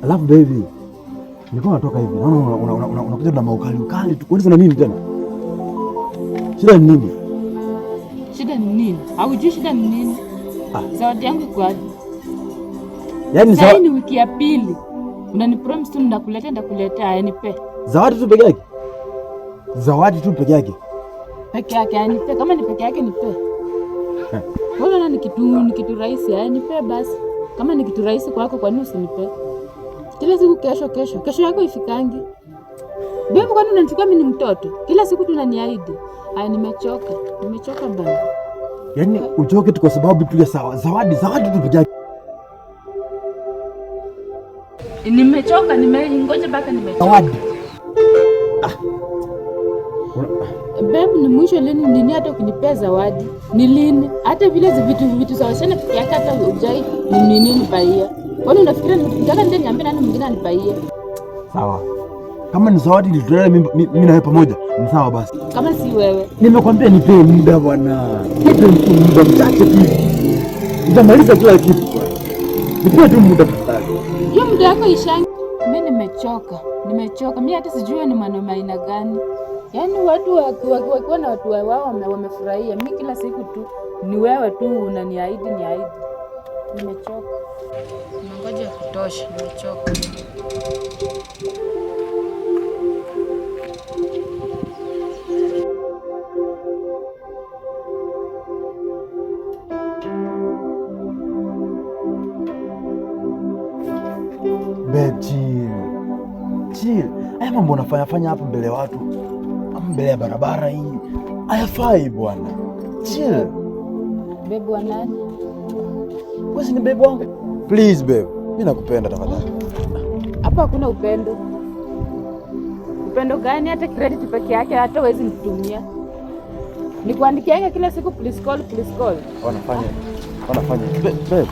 Alafu baby, nilikuwa natoka hivi. Naona unakuja na maukali ukali tu. Kwani kuna nini tena? Shida ni nini? Shida ni nini? Haujui shida ni nini? Ah. Zawadi yangu iko wapi? Yaani Sasa zawa, ni wiki ya pili. Unanipromise tu ndakuletea, ndakuletea, anipe. Zawadi tu peke yake? Zawadi tu peke yake. Peke yake anipe. Kama ni peke yake nipe. Wewe unaona ni kitu rahisi, nipe basi. Kama ni kitu rahisi kwako, kwa nini usinipe? Kila siku kesho kesho. Kesho yako ifikangi. Babe, kwani unanichukua mimi ni mtoto? Kila siku tunaniahidi. Aya, nimechoka. Nimechoka bana. Yaani uchoke tu kwa sababu tu ya sawa. Zawadi, zawadi tu peke yake. Nimechoka, nimengoja mpaka nimechoka. Zawadi. Babe, ni mwisho lini nini hata ukinipea zawadi? Ni lini? Hata vile vitu za wasichana peke yake hata ujai ni nini nibaia. Kwani unafikiria nikitaka ndio niambie nani mwingine anibaie? Sawa. Kama ni zawadi nilitolea mimi na wewe pamoja, ni sawa basi. Kama si wewe. Nimekwambia nipe muda bwana. Nipe tu muda mchache tu. Nitamaliza kila kitu bwana. Nipe tu muda tafadhali. Hiyo muda yako ishangi. Mimi nimechoka. Nimechoka. Mimi hata sijui ni mwanaume aina gani. Yaani watu wakiwa na watu wao wamefurahia. Mimi kila siku tu ni wewe tu unaniahidi niahidi. Nimechoka. Ngoja ya kutosha, nimechoka. Babe, chill. Chill. Haya mambo unafanya fanya hapa mbele ya watu, ama mbele ya barabara hii, hayafai bwana. Chill. Babe wa nani? Wewe si ni babe wangu? Please babe, mimi nakupenda tafadhali. Hapa hakuna upendo. Upendo gani? Hata credit peke yake hata huwezi nitumia. Nikuandikianga kila siku please call, please call. Wanafanya. Wanafanya. Babe, babe.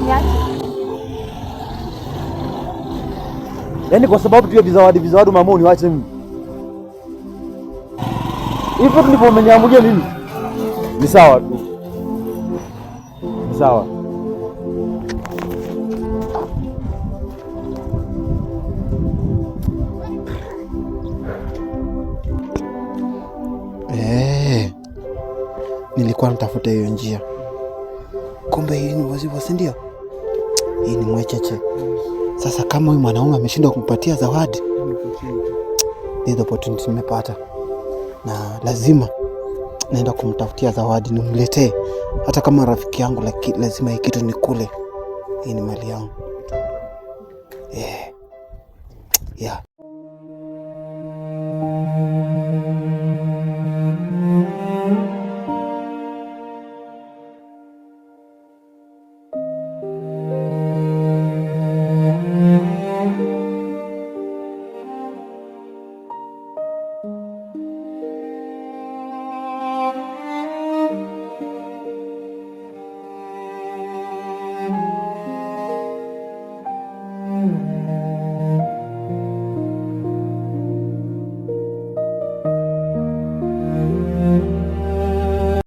Niache. Yaani kwa sababu tu ya vizawadi vizawadi umeamua uniwache mimi. Hivyo tu ndivyo umeniamulia mimi. Ni sawa tu. Ni sawa. Eh, nilikuwa natafuta hiyo njia, kumbe hii ni waziwa, si ndio? Hii ni mwecheche. Sasa kama huyu mwanaume ameshindwa kumpatia zawadi, this opportunity nimepata, na lazima naenda kumtafutia zawadi nimletee, hata kama rafiki yangu, lakini lazima hii kitu nikule. Hii ni mali yangu. Yeah. Yeah.